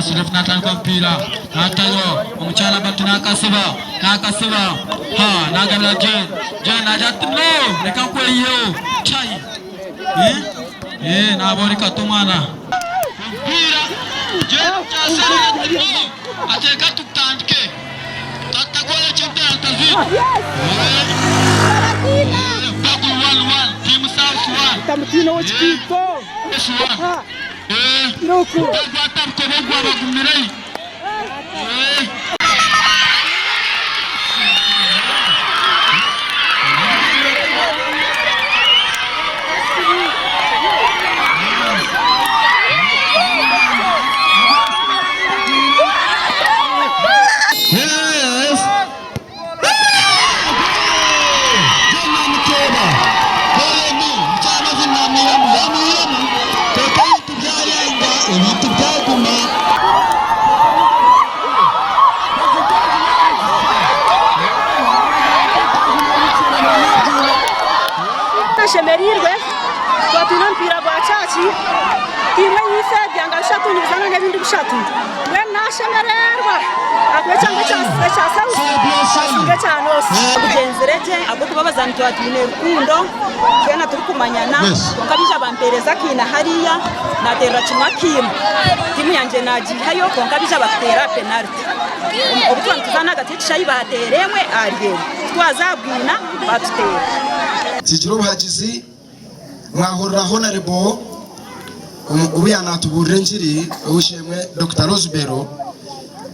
Paasi refu natandika omupiira natayo omukyara bati nakasiba nakasiba ha nagabira Jane Jane nagira ati no reka nkweyiheho chai eh eh naboreka ati omwana omupiira Jane kyasherura ati no ati reka tukutandike tutakworeka entalanta zaitu eh eh Bagul 1 1 team south 1 Tamutiina ow'ekikiito. eh 1 Otakwata bukoba ogwabagumire. Yes. Tushemereirwe twaba twine omupiira gwa kyaki tiimu eyaife ebyanga bishatu nibizaana n'ebindi bishatu mbwenu nashemererwa ahakuba ekyanga ekya south kyasinga ekya north. Gugyenzire gye ahabw'okuba abazaani twaba twine rukundo twena turikumanyana kwonka baija bampeereza akaina hariya naateerera kimwe akaina. Tiimu yangye naagiihayo kwonka baija batuteera aha penariti. Obu twaba nituzaana ahagati y'ekishaayi baateera emwe ahari emwe titwaza aha bwina baatuteera. Tsigire obuhagizi. Mwahurira Honarebo obu yaanatubuurira engiri, ow'eishe-emwe Dokita Rosebell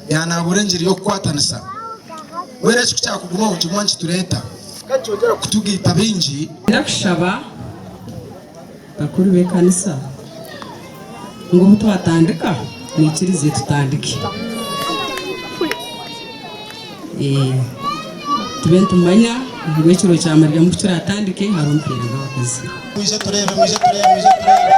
yaanaabuura engiri y'okukwatanisa. Mbwenu eki ku kyakugumaho nikiguma nikitureeta kandi kyongyera kutugaita baingi. Ndakushaba bakuru b'ekanisa ngu obu twatandika mwikirize tutandike. Tube nitumanya ngu ekiro kya Mariamu ku kiratandike hariho omupiira gw'abakazi. Mwije tureebe, mwije tureebe, mwije tureebe.